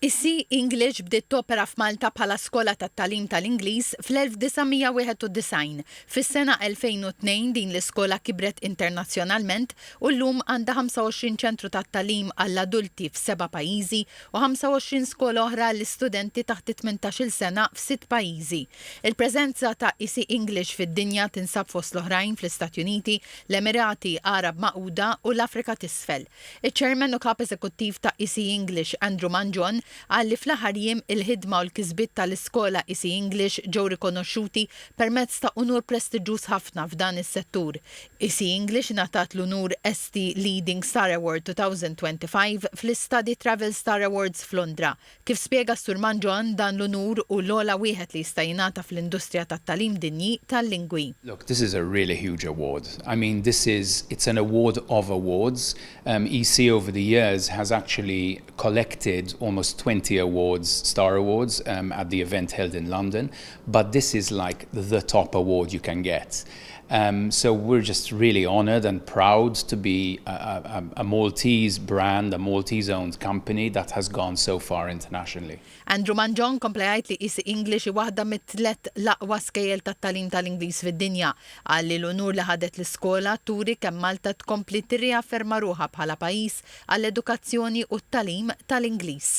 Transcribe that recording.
EC English bdiet topera f'Malta bħala skola tat-tagħlim tal-Ingliż fl-1991. Fis-sena 2002 din l-iskola kibret internazzjonalment u llum għandha 25 ċentru tat-tagħlim għall-adulti f'seba' pajjiżi u 25 skola oħra għall-istudenti taħt it-18-il sena f'sitt pajjiżi. Il-preżenza ta' EC English fid-dinja tinsab fost l-oħrajn fl-Istati Uniti, l-Emirati Għarab Magħquda u l-Afrika t'Isfel. Iċ-Chairman u Kap Eżekuttiv ta' EC English, Andrew Mangion, qal li fl-aħħar jiem il-ħidma u l-kisbiet tal-iskola EC English ġew rikonoxxuti permezz ta' unur prestiġġuż ħafna f'dan is-settur. EC English ingħatat l-unur ST Leading Star Award 2025 fl-Study Travel Star Awards f'Londra. Kif spjega s-Sur Mangion, dan l-unur hu l-ogħla wieħed li jista' jingħata fl-industrija tat-tagħlim dinji tal-lingwi. Look, this is a really huge award. I mean, this is, it's an award of awards. Um, EC over the years has actually collected almost 20 awards, star awards, um, at the event held in London. But this is like the top award you can get. Um, so we're just really honored and proud to be a, a, a Maltese brand, a Maltese-owned company that has gone so far internationally. Andrew Mangion kompla jgħid li EC English hi waħda mit-tlet l-aqwa skejjel tat-tagħlim tal-Ingliż fid-dinja. Qal li l-unur li ħadet l-iskola turi kemm Malta tkompli tirriafferma ruħha bħala pajjiż għall-edukazzjoni u t-tagħlim tal-Ingliż.